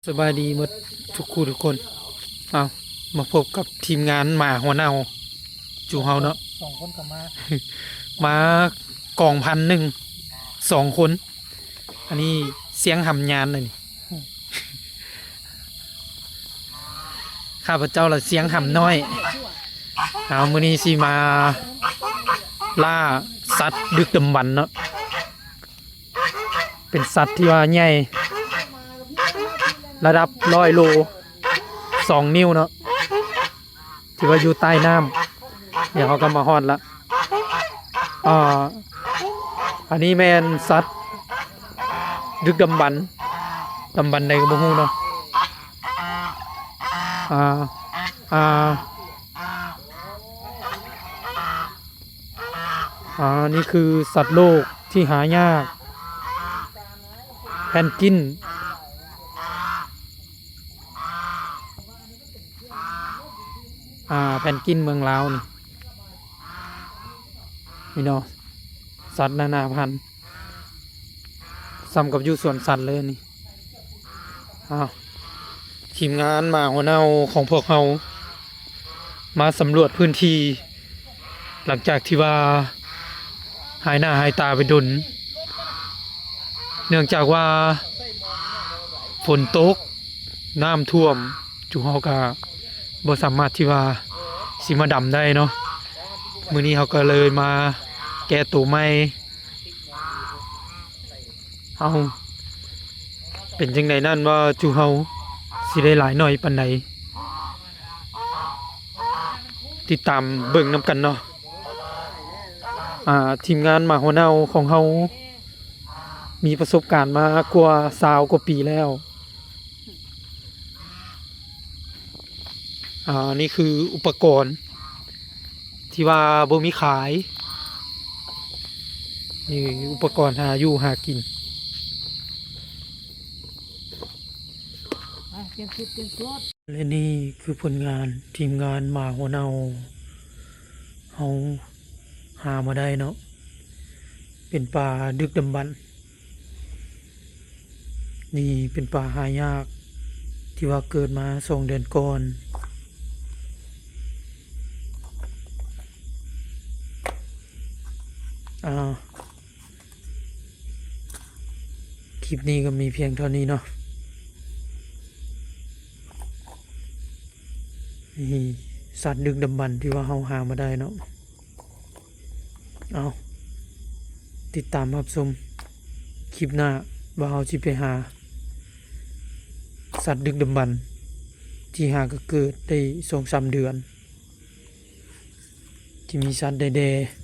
ສະບາຍດີໝົດທຸກຄູ່ທຸກຄົນ. ເອົາ ມາພົບກັບທີມງານໝາຫົວເນົ່າຈູເຮົາເນາະ. ສອງຄົນກໍມາ ມາກອງພັນໜຶ່ງ ສອງຄົນ. ອັນນີ້ຊຽງຫຳຍານເລີຍນີ້. ຂ້າພະເຈົ້າລະຊຽງຫຳນ້ອຍ. ເອົາ ມື້ນີ້ຊິມາລ່າສັດດຶກດຳບັນເນາະ. ເປັນສັດທີ່ວ່າໃຫຍ່ ລະດັບຮ້ອຍໂລ ສອງນິ້ວເນາະ ທີ່ວ່າຢູ່ໃຕ້ນ້ຳ. ດຽວເຮົາກໍມາຮອດລະ. ອ່າ ອັນນີ້ແມ່ນສັດດຶກດຳບັນ ດຳບັນໃດກໍບໍ່ຮູ້ເນາະ. ອ່າ ອ່າ ອ່າ ນີ້ຄືສັດໂລກທີ່ຫາຍາກ ແພນກິນ. ອ່າ ແພນກິນເມືອງລາວນີ້ ນີ້ເນາະ ສັດນານາພັນ. ສ່ຳກັບຢູ່ສວນສັດເລີຍນີ້. ອ້າວ ທີມງານໝາຫົວເນົ່າຂອງພວກເຮົາ ມາສຳຫຼວດພື້ນທີ່ ຫຼັງຈາກທີ່ວ່າຫາຍໜ້າຫາຍຕາໄປດົນ ເນື່ອງຈາກວ່າຝົນຕົກ ນ້ຳຖ້ວມ ຈຸເຮົາກະບໍ່ສາມາດທີ່ວ່າຊິມາດຳໄດ້ເນາະ. ມື້ນີ້ເຮົາກໍເລີຍມາແກ້ໂຕໃໝ່. ເອົາ ເປັນຈັ່ງໃດນັ້ນ ວ່າຈຸເຮົາຊິໄດ້ຫຼາຍໜ້ອຍປານໃດ ຕິດຕາມເບິ່ງນຳກັນເນາະ. ອ່າ ທີມງານໝາຫົວເນົ່າຂອງເຮົາ ມີປະສົບການມາກວ່າຊາວກວ່າປີແລ້ວ. ອ່າ ນີ້ຄືອຸປະກອນທີ່ວ່າບໍ່ມີຂາຍ ນີ້ອຸປະກອນຫາຢູ່ຫາກິນ. ໄປ ປ່ຽນຊຸດ ປ່ຽນຊຸດ. ແລະນີ້ຄືຜົນງານທີມງານໝາຫົວເນົ່າ ເຮົາຫາມາໄດ້ເນາະ ເປັນປາດຶກດຳບັນ. ນີ້ເປັນປາຫາຍາກ ທີ່ວ່າເກີດມາສອງເດືອນກ່ອນ. ອ່າ ຄລິບນີ້ກໍມີພຽງເທົ່ານີ້ເນາະ. ນີ້ສັດດຶກດຳບັນທີ່ວ່າເຮົາຫາມາໄດ້ເນາະ. ເອົາ ຕິດຕາມຮັບຊົມຄລິບໜ້າ ວ່າເຮົາຊິໄປຫາສັດດຶກດຳບັນ ທີ່ຫາກໍເກີດໄດ້ສອງສາມເດືອນ ທີ່ມີສັດໃດແດ່.